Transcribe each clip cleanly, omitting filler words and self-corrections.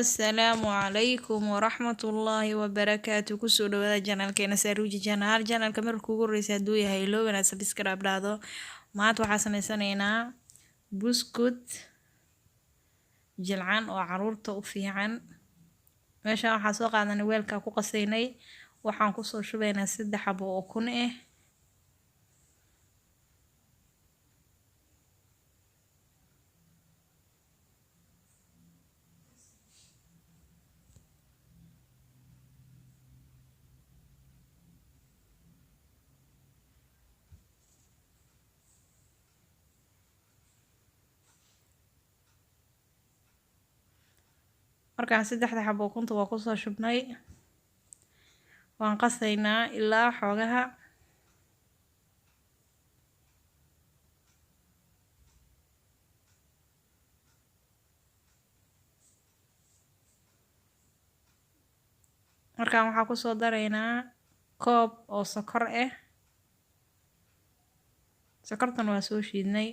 Assalaamu calaykum waraxmatullaahi wabarakaatu. Kusoo dhawaada channelkeena Saruuji Channel. Channelka marka ugu horeysa hadduu yahay iloow inaad subscribe dhahdo. Maanta waxaa sameysanaynaa buskud jilcan oo caruurta u fiican. Meeshaan waxaa soo qaadanay weelka ku qasaynay. Waxaan kusoo shubaynaa 3 xabo oo ukun ah. Markaan 3da xabo ukunta waa kusoo shubnay, waan qasaynaa ilaa xoogaha. Markaan waxaa kusoo daraynaa koob oo sokor ah. Sokortan waa soo shiidnay.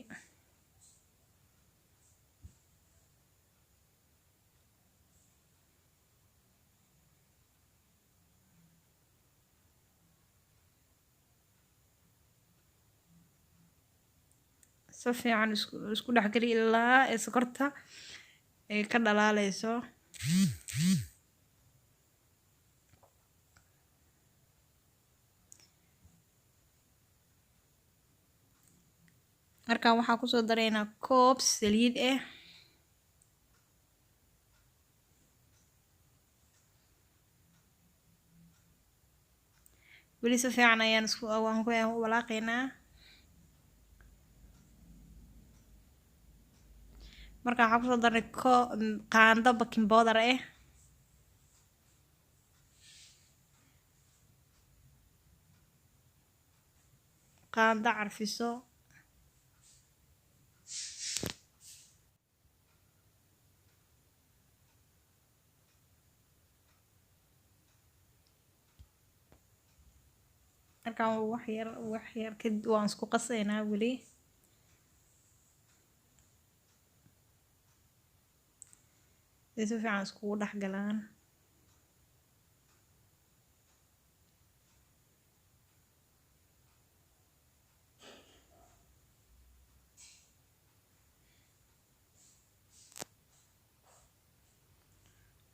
Si fiican isku dhexgeli ilaa ay sokorta ay ka dhalaaleyso. Markaan waxaa kusoo daraynaa koob saliid ah. Weli si fiican ayaan isku waan ku walaaqaynaa. Markaan waxaa kusoo darnay qaando baking powder ah. Qaando carfiso. Markaan wax yar kadib waan isku qasaynaa weli. Si fiican iskugu dhex galaan.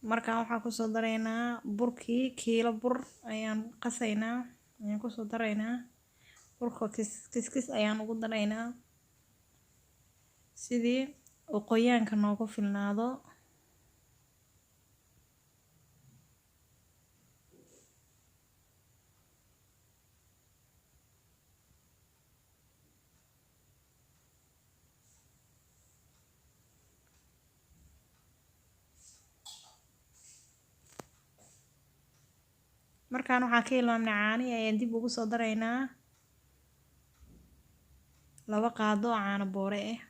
Markaan waxaa kusoo daraynaa burkii, kiilo bur ayaan qasaynaa, ayaan kusoo daraynaa. Burka kiskis ayaan ugu daraynaa sidii uu qoyaanka noogu filnaado. Markaan waxaan ka ilmaamnay caanihi ayaan dib ugu soo daraynaa 2 qaado oo caano boore ah.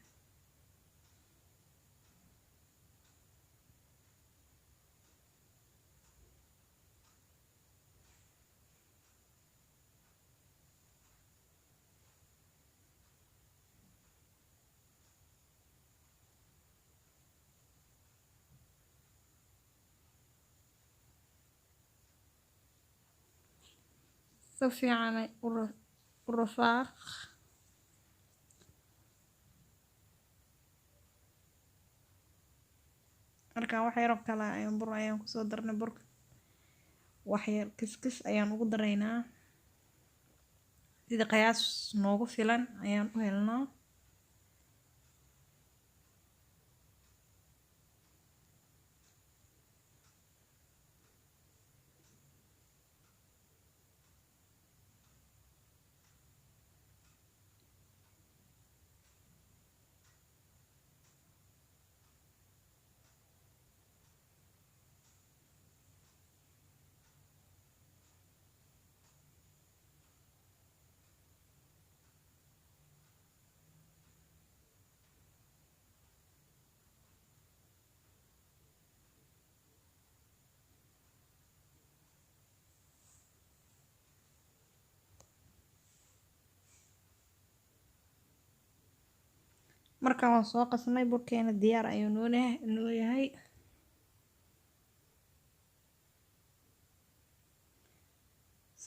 Si fiican u rafaaq. Markaan wax yar oo kale ayaan bur ayaan kusoo darnay burka. Wax yar kiskis ayaan ugu daraynaa. Sida qiyaas noogu filan ayaan u helnaa. Markaan waan soo qasnay burkeena, diyaar ayuu noo yahay.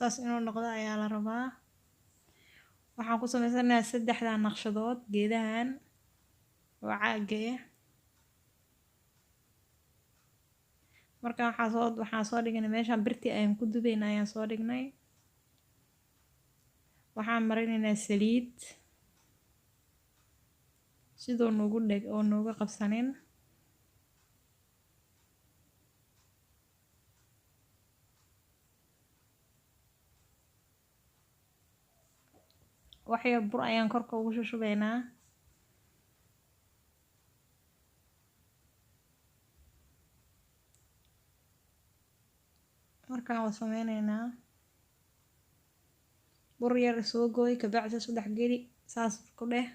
Saas inuu noqdo ayaa la rabaa. Waxaan ku sameysanayaa saddexda naqshadood geedahan oo caaga ah. Marka waxaan soo dhignay meeshan birtii ayaan ku dubaynaa ayaan soo dhignay. Waxaan marinaynaa saliid sidoo noogu dheg oo nooga qabsanin. Wax yar bur ayaan korka ugu shushubaynaa. Markaan waa sameynaynaa bur yar soo gooy, kabacdi saas u dhex geli, saas ku dheh.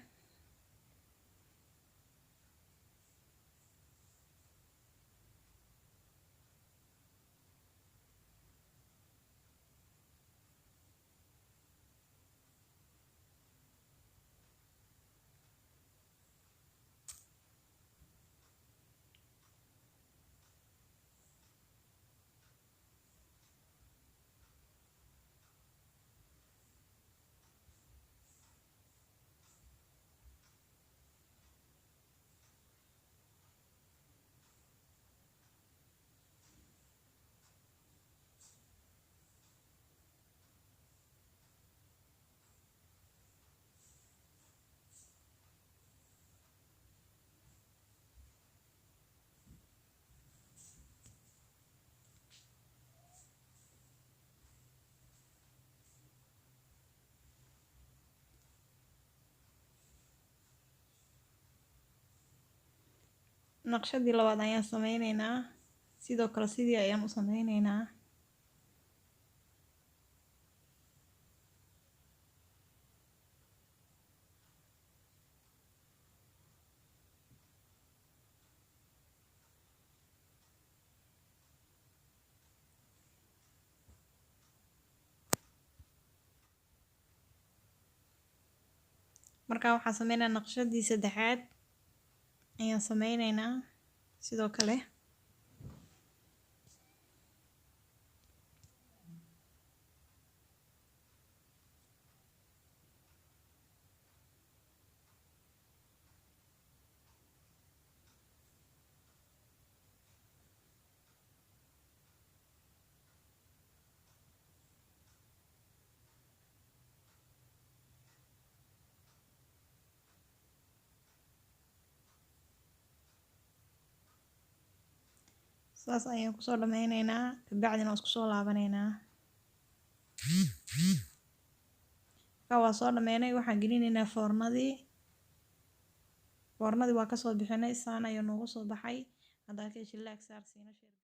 Naqshadii labaad ayaan sameyneynaa, sidoo kale sidii ayaan u sameyneynaa. Marka waxaan sameynaynaa naqshadii saddexaad ayaan sameyneynaa sidoo kale. Saas ayaan kusoo dhameyneynaa, kabacdina waan isku soo laabaneynaa. Marka waa soo dhameynay, waxaan gelinaynaa foornadii. Foornadii waa kasoo bixinay, saan ayuu noogu soo baxay. Haddaa ka heshay like saar, siina share.